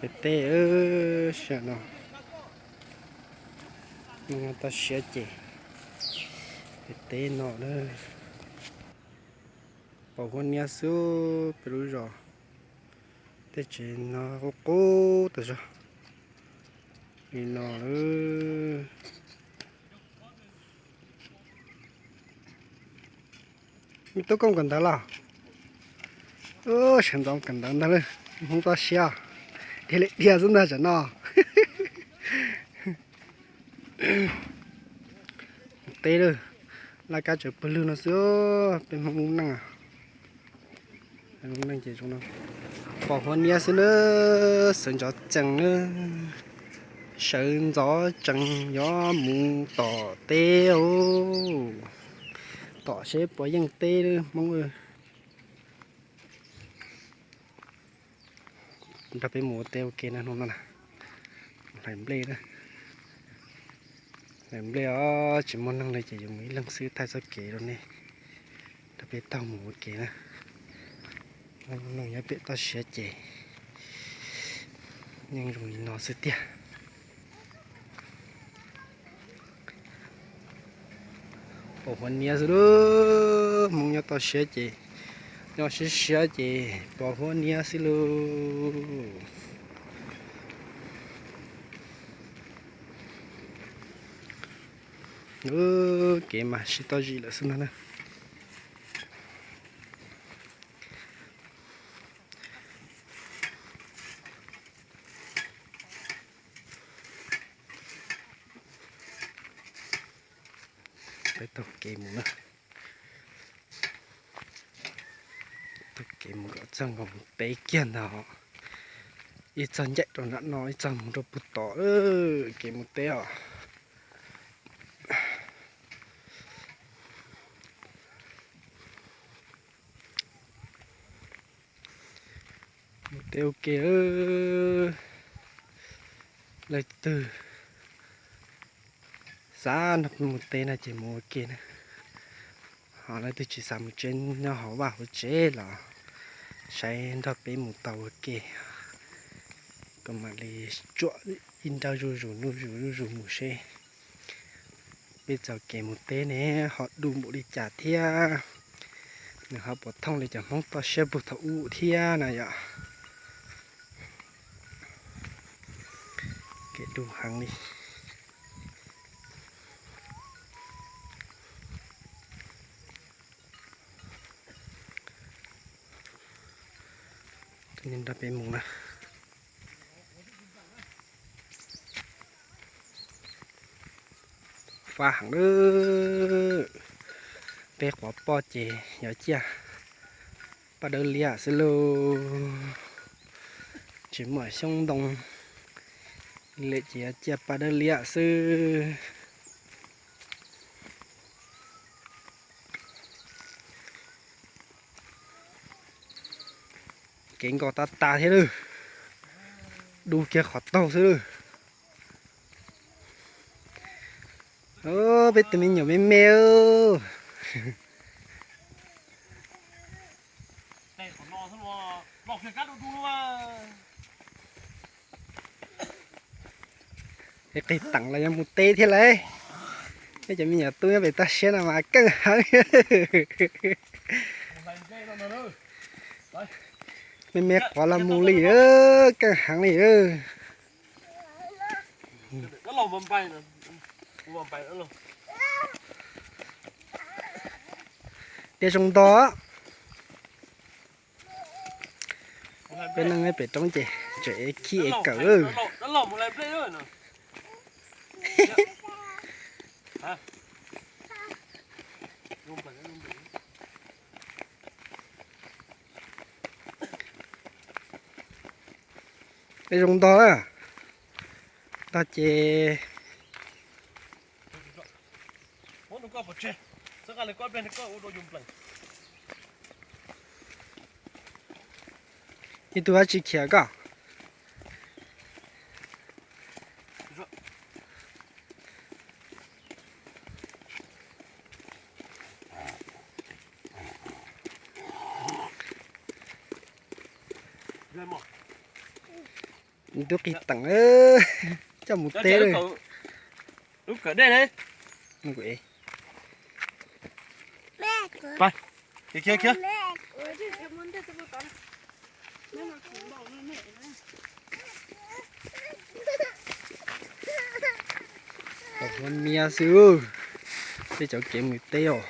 Pem teb, sij hawm no toj siab ces pem teb no na, pos huab niab xwb peb lub zos. Tej tsev no qub qub tas zog li no lawm. Me tub koj mus kawm ntawv los? Sawv ntxov kawm ntawv ntag lauj, Hmoob toj siab, dhia li dhia xwb ntag tam no. Teb lawm, laj kab tseem pawg lug no xwb, peb Hmoob lub neej, lub neej ces zoo no. Pos huab niab xwb na, sawv ntxov tsees na, sawv ntxov tsees yuav mus tom teb os, tom seb puas yeej teb Hmoob. Nrog peb mus ua teb ua ke na, hnub no na, hlais nplej na, hlais nplej os, tsis muaj neeg li ces yuav mus ib leeg xwb thaij txoj kev rau nej, nrog peb taug mus ua ke na. Neeg nyob pem toj siab ces yeej zoo li no xwb tiag. Pos huab niab xwb lauj, Hmoob nyob toj siab ces, nyob siab siab ces pos huab niab xwb lauj. Kev mas sib toj zis lawm xwb ntag na. Peb taug kev mus na, taug kev mus kom txog nkaus mus teb kiag ntag. Ib txog ncaim rau nram no, ib txog mus rau puag tod, kev mus teb os. Mus teb ua ke, leej twg xav nrog mus teb no ces mus ua ke na. Ho leej twg tsis xav mus tsev nyob hauv vaj hauv tsev los saib nrog peb mus tau ua ke, kom mam li tsuam ib nrab zuj zus nuj zus zuj zus mus seb peb txoj kev mus teb ne ho du npaum li cas thiab, nws ho puas thooj li cov Hmoob toj siab puag thaum ub thiab na yom. Kev du heev li. Nrog peb mus na. Fab heev lawm. Peb quav poj ces yuav ciaj paj dawb liam xwb lauj. Tsis muaj xyoob ntoo li ces yuav ciaj paj dawb liam xwb. Kev nkos tas tas thiab lawm, du kiag qhov taug xwb lawm. Peb tus me nyuam me me. Qis teem los yuav mus teb thiab lauj. Peb cov me nyuam tub nyob pem toj siab no mas keej heev. Me me quav los mus li, keej heev li. Tias zoo ntog. Peb neeg pem roob ces tseem khib es kawm. Peb zoo ntog na, ntog ces ib tug dab tsi khiav koj? Tub qis teem, coj mus teb lub kawm dej ne. Hua miab xwb, tej cov kev mus teb os.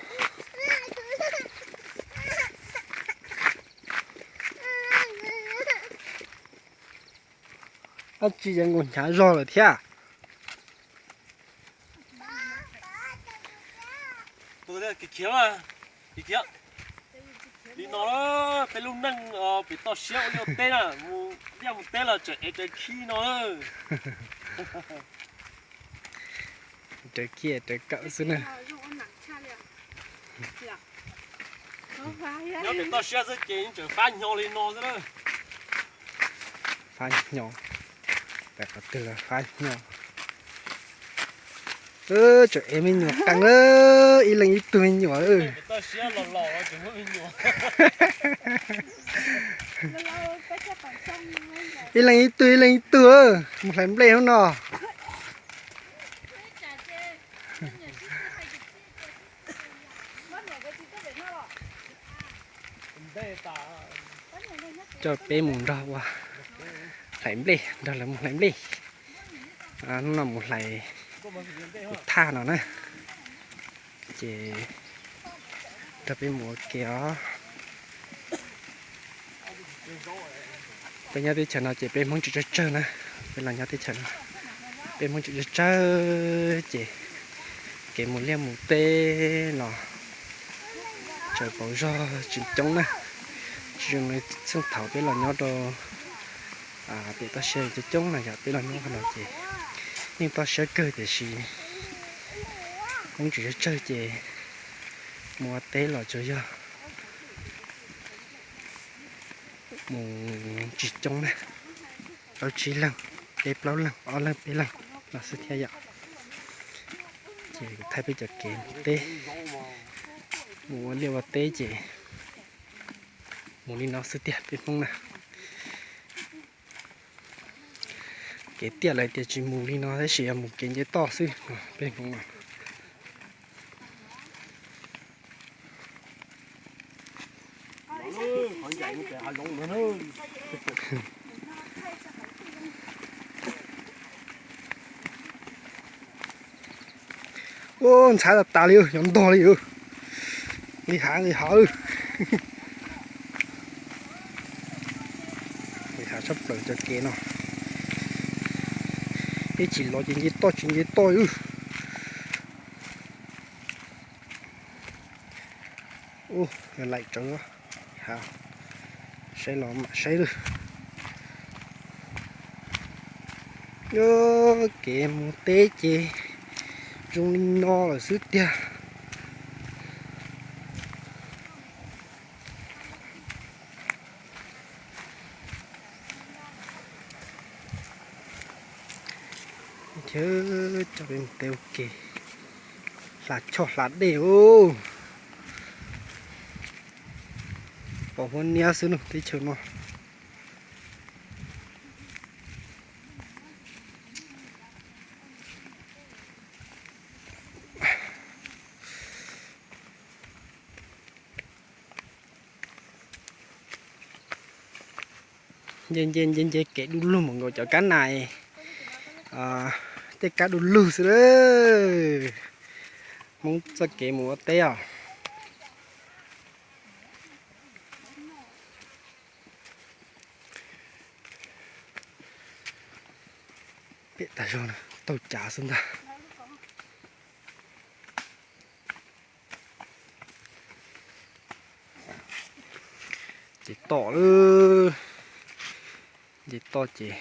Dab tsi yeej nkaus hnyav zog lawm thiab. Li no, peb lub neej pem toj siab ua liaj teb na, mus liaj mus teb los tseem ev raws khib no. Raws khib raws kawm xwb na. Nyob pem toj siab xwb ces tseem fab hnyo li no xwb na. Fab hnyo, pem qhov twg los fab hnyo. Tseem ev me nyuam qee, ib leeg ib tug me nyuam. Ib leeg ib tug, ib leeg ib tug, mus hlais nplej hnub no. Coj peb mus nrog ua hlais nplej, nrog lawv mus hlais nplej. Hnub no mus hlais tus thaj no na, ces nrog peb mus ua ke os. Peb nyob teb chaws no ces peb Hmoob tsis tsawg tsawg na, peb los nyob teb chaws no peb Hmoob tsis tsawg tsawg ces kev mus liaj mus teb los tsaws pauv zog tsis coob na. Tsis zoo li txheej thaum peb los nyob rau pem toj siab coob coob na, yog peb los nyob qhov no ces yeej toj siab kawg tiam sis Hmoob tsis tsawg tsawg ces mus ua teb los tsuas yog mus tsis coob na, plaub tsib leeg, peb plaub leeg, ob leeg peb leeg los xwb thiab yom. Ces kuv thaij peb cov kev mus teb, mus ua liaj ua teb ces mus li no xwb tiag peb Hmoob na. Kev tiaj lawv tias tsis mus li no tab sis yog mus kev nce toj xwb peb Hmoob no. Ua ntxhab tas tas li, yuav ntog li. Nqis hav nqis hav. Nqis hav tshaj plaws cov kev no. Ib chim los ces nce toj tsis nce toj li. Ua laim tsawv, saib los mam saib lawm. Kev mus teb ces zoo li no lawm xwb tiag. Thiab coj peb mus teb ua ke, hla choj hla dej os. Pom huab niab xwb no teb chaws no. Nce nce nce nce kev du lug mus nkaus cov kab nais, tej kab du lug xwb lawm. Hmoob txoj kev mus ua teb os. Pem tas zog taug cav xwb ntag. Ces tom lawm, ces tom ces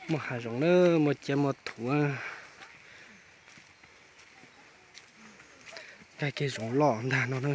muaj hav zoov na, muaj ciab muaj thuv. Nkag kiag zoov loj ntag no na.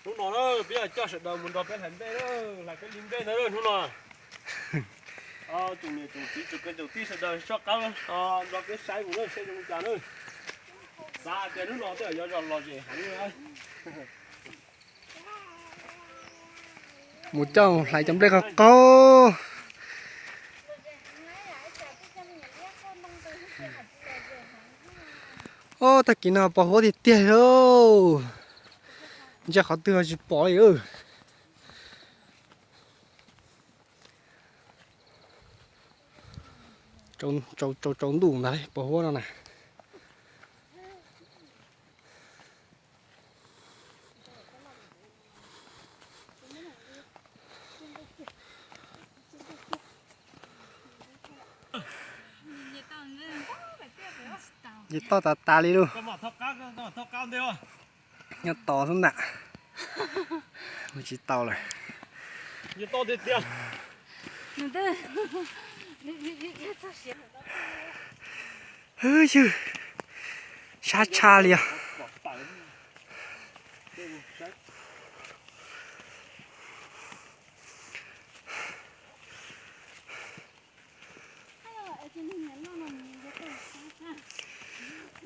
Hnub no na peb yuav coj sawv daws mus nrog peb hlais nplej na, hlais peb li nplej ntawd hnub no. Tsoom niam tsoom txiv tsoom kwv tsoom tij sawv daws soj qab nrog peb saib mus na, saib zoo li cas na. Xav tias hnub no tej zaum yuav zog lom zem heev li. Mus coj hlais cov nplej qaug qaug. Ob, tag kis no pos huab tiag tiag li. Ntshe qhov twg tsis pom li. Tsaus tsaus ntuj ntag pos huab no na. Nce toj tas tas li lauj. Nyob tos xwb ntag. Mus tsis tau lawm. Hwj yog, sab tshaj li os.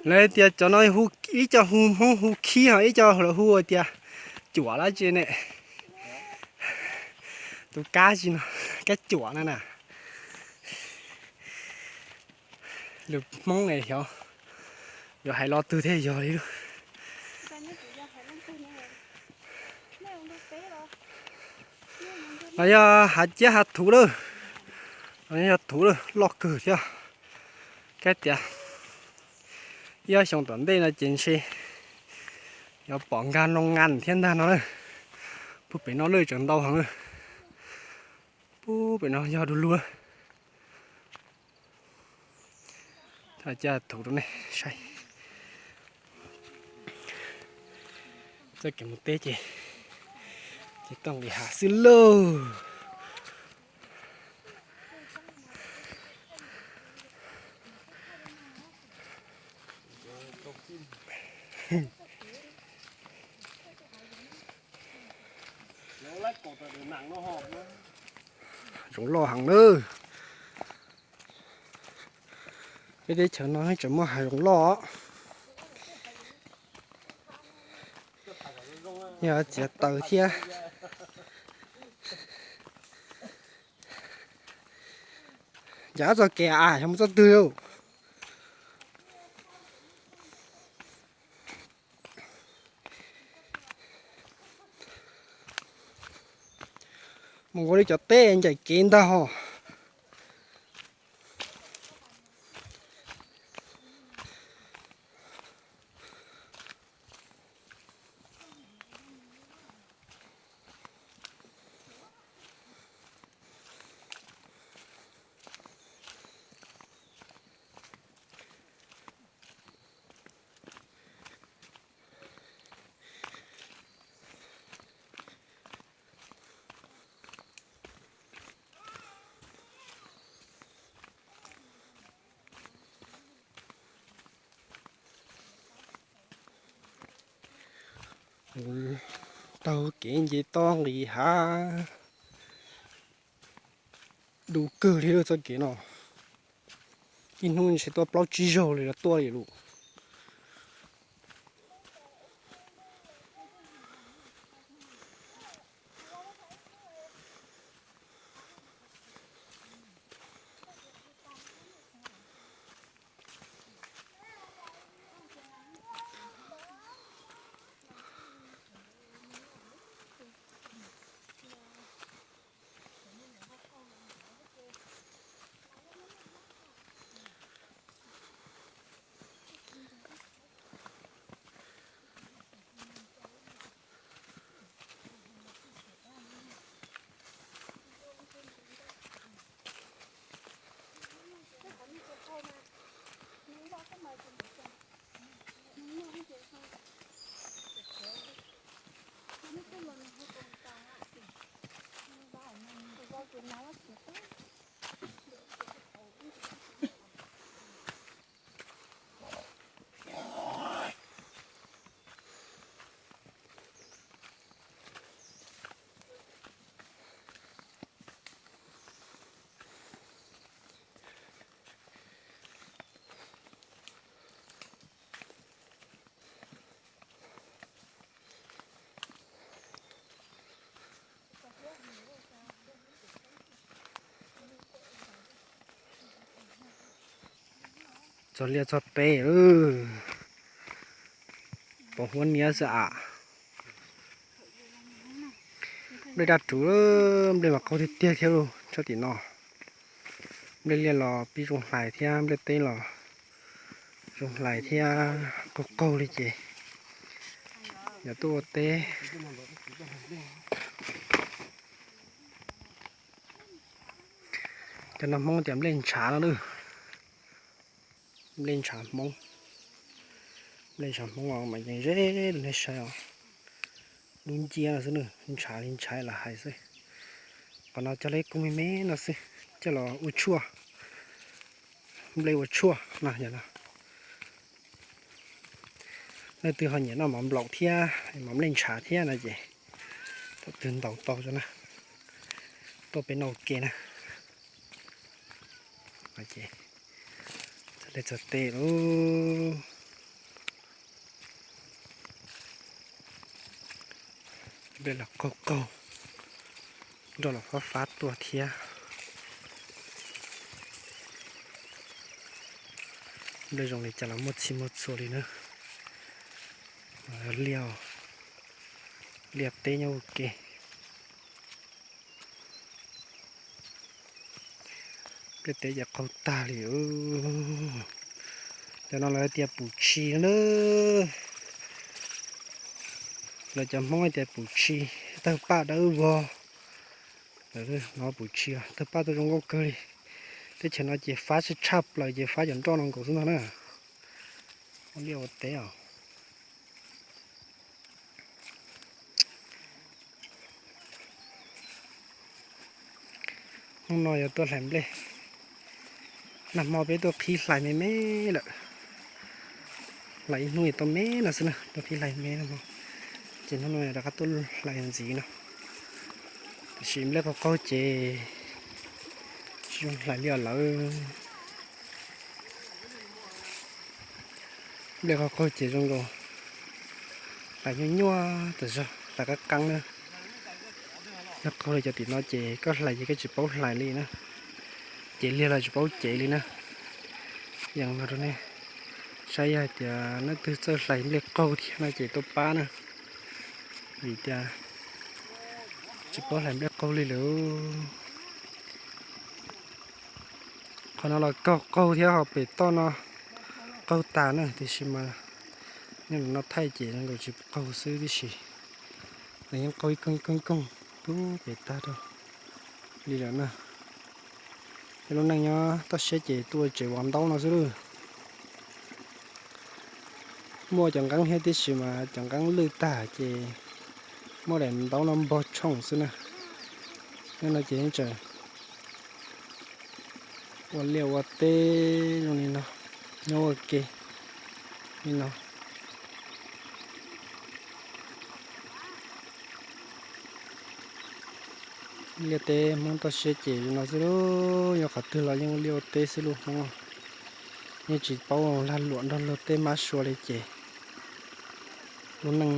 Lawv tias cov no hu, ib co hu Hmoob hu khib, ho ib co lawv hu tias cuam dab tsi ne. Tus kab tsi no, kab cuam no na. Lus Hmoob es xyov yuav hais lo twg thiaj yog li lauj. No yog hav ciab hav thuv lawm. No yog thuv lawm, loj kawg thiab. Kab tias ib ob xyoo tom ntej no ces ntshe yuav pom nkag noo nqa thiab ntag no na. Puag pem no lawm tseem ntau heev. Puag pem no yog du lug. Hav ciab hav thuv rau nej saib. Txoj kev mus teb ces, ces toj nqis hav xwb lauj. Zoov loj heev nawb. Peb teb chaws no tseem muaj hav zoov loj. Yog txiav taws thiab. Ncav txoj kev a, yog mus txoj twg lauj? Mus ua li cov teb ncaim kev ntag hos. Taug kev nce toj nqis hav. Du kawg li lawm txoj kev no. Ib hnub ntshe tuaj plaub tsib zaug li los tuaj li lauj. Txog liaj txog teb, pos huab niab xwb as. Nplej daj rhuv, nplej mas qaug tiag tiag thiab lauj. Tsob tim no nplej liaj los pib zoo hlais thiab nplej teb los zoo hlais thiab qaug qaug li ces yuav tuaj ua teb. Cov no Hmoob tias nplej ntshav no, nplej ntshav Hmoob. Nplej ntshav Hmoob os mas yeej ze li nej saib os, dub nciab no xwb, ntshav li ntshav lam hais xwb. Qhov no cog lub koob me me no xwb, coj los ua tshuaj, nplej ua tshuaj no yog no. Leej twg ho nyiam noj mov nplaum thiab mov nplej ntshav thiab no ces thaum twg ntaus tau tso na, tuaj peb noj ua ke na. Txog liaj txog teb lauj. Nplej los qaug qaug, nroj los fab fab tuaj thiab. Nplej zoo li cas los muaj txhij muaj txhua li na. Liaj, liaj teb nyob ua ke. Nplej teb ces qaug tag li. Cov no lawv tias pum tshis na. Lawv cov Hmoob tias pum tshis, tawg paj dawb vog. No pum tshis, tawg paj tuaj zoo nkauj kawg li. Teb chaws no ces fab tshaj tshaj plaws ces fab cov nroj no nkaus xwb ntag na. Ua liaj ua teb os. Hnub no yuav tuaj hlais nplej. Nag hmo peb tuaj qhib hlais me me lawm. Hlais ib hnub tau me no xwb na, tuaj qhib hlais me no. Ces hnub no rov qab tuaj hlais ntxiv no. Tiam sis nplej qaug qaug ces tsis zoo hlais li os lawm. Nplej qaug qaug ces zoo nkaus hlais nyuaj nyuaj tas zog, hlais qab qeeb na. Nplej qaug li cov tim no ces koj hlais ces koj tsis paub hlais li na. Cev liag los tsis paub cev li na. Yees no rau nej saib, yog hais tias leej twg txawj hlais nplej qaug thiab no ces tuaj pab na, vim tias tsis paub hlais nplej qaug li lawm. Qhov no los qaug qaug thiab ho pem toj no qaug tas na, tiam sis mas nyob no thaij ces zoo nkaus tsis qaug xwb tib si. Nws yeej qaug ib koog ib koog ib koog pub pem tag rau li lawm na. Cov lub neej nyob toj siab ces tuaj tsev vov ntaub no xwb lauj. Muaj cov nqeeb thiab tib si mas cov nqeeb lwj tag ces muab daim ntaub no npog tshooj xwb na. Nyob no ces yeej tseem ua liaj ua teb zoo li no, nyob ua ke li no. Liaj teb Hmoob toj siab ces zoo no xwb lauj, yog qhov twg los yeej ua liaj ua teb xwb lauj Hmoob. Yeej tsis paub lag luam nrog luag tej mab sua li ces lub neej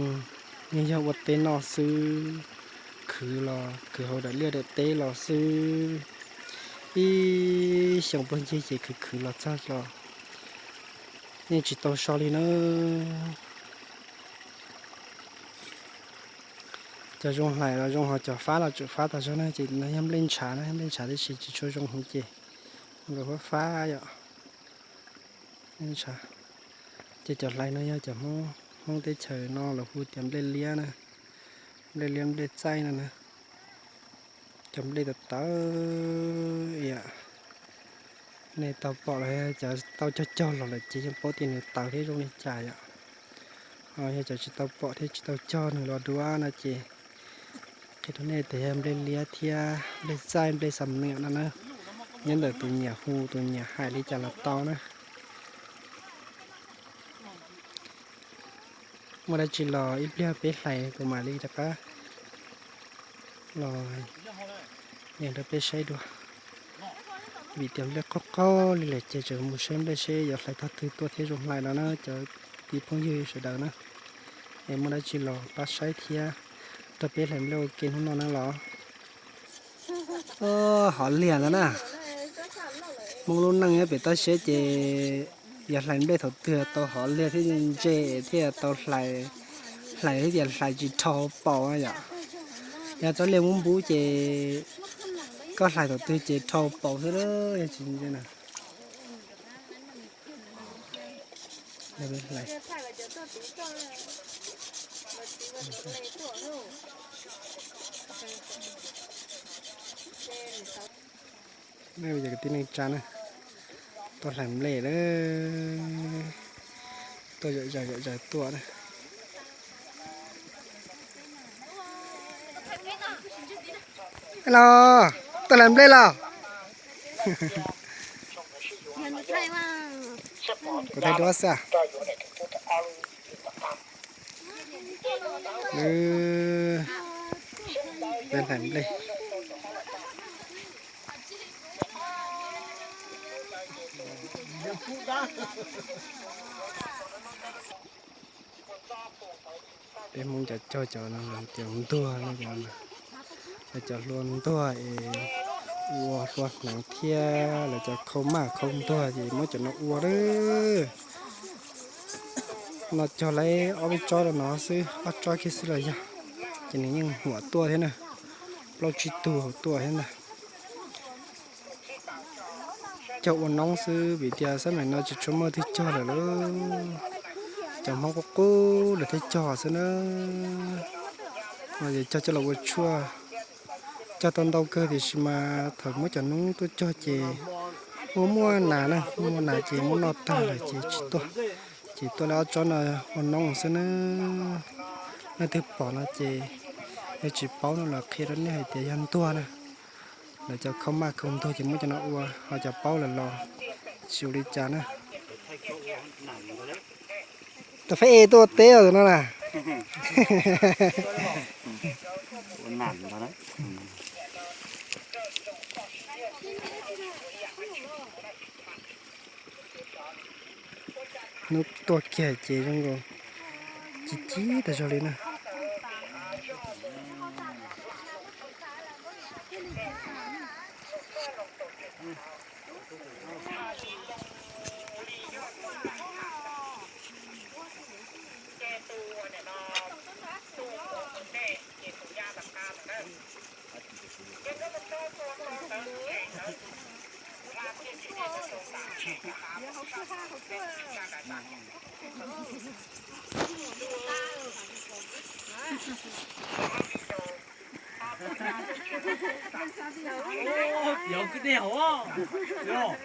yeej yog ua teb noj xwb, khwv los khwv hauv daim liaj daim teb los xwb. Ib xyoo puag ncig ces khwv khwv los txog los yeej tsis tau so li na. Cov zoo hlais los zoo, ho cov fab los tseem fab tas zog na, ces no yog nplej ntshav na, nplej ntshav tib si tsis tshua zoo heev ces nkaus fab fab yom. Nplej ntshav. Ces cov hlais no yog cov Hmoob, Hmoob teb chaws no lawv hu tias nplej liab na, nplej liab nplej txaij no na. Cov nplej tawv tawv, nej tau pom los cov tau cog cog los lawm ces yeej paub tias nws tawv thiab zoo li cas yom. Ho yog cov tsis tau pom thiab tsis tau cog nws los dua no ces qhia rau nej tias yog nplej liab thiab nplej txaij nplej xam niam no na. Nyob ntawm tus nyiam hu tus nyiam hais li cas los tau na. Muaj dab tsi los ib pliag peb hlais kuv mam li rov qab los yees rau peb saib dua. Vim tias nplej qaug qaug li lawm ces tseem mus saib nplej seb yuav hlais tog twg tuaj thiab zoo hlais no na cov tij phooj ywg sawv daws na. Es muaj dab tsi los pab saib thiab, rau peb hlais nplej ua ke hnub no na los. Hov liag ntawd na. Hmoob lub neej nyob pem toj siab ces Yog hlais nplej thaum twg tau hov liag thiab ntse thiaj tau hlais, hlais thiab tias hlais tsis dhau paus yom. Yog txoj liaj muab npub ces koj hlais thaum twg ces dhau paus xwb, yog tsis ntse na. Kwv tij neej tsa na, tuaj hlais nplej lawm, tuaj zom zaws zom zaws tuaj na. Hello, tuaj hlais nplej los? Kuv thaij duab xwb. Peb hlais nplej. Peb Hmoob cov cog cov no tias ntuag no, lawv cov hlua ntuag es ua hlua hneev thiab lawv cov khau maj khau ntuag ces muab cov no ua lawm. No cog lawm ob peb tsob rau no xwb, ob tsob kiag xwb los yog, ces nws yeej huam tuaj thiab na, plaub tsib tug hauv tuaj thiab ntag. Cog ua noob xwb vim tias xab maim no tsis tshua muaj twg cog lawm lauj. Cov Hmoob qub qub lawm thiaj cog xwb na. No ces cog coj los ua tshuaj, cog tau ntau kawg tiam sis mas thaum muab cov noob tuaj cog ces muaj muaj nas na, muaj nas ces muab noj tag lawm ces tsis tuaj, ces tuaj lawm ob tsob no ua noob xwb na. Leej twg pom no ces yog tsis paub no los qhia rau nej hais tias yog ntuag na. Lawv cov khau maj khau ntuag ces muab cov no ua, ho cov paub lawm los tsis ua li cas na. Tus fab e tuaj ua teb os no na. Hnub tuaj kiag ces zoo nkaus ci ci tas zog li na. Yog kwv tij hauv, yog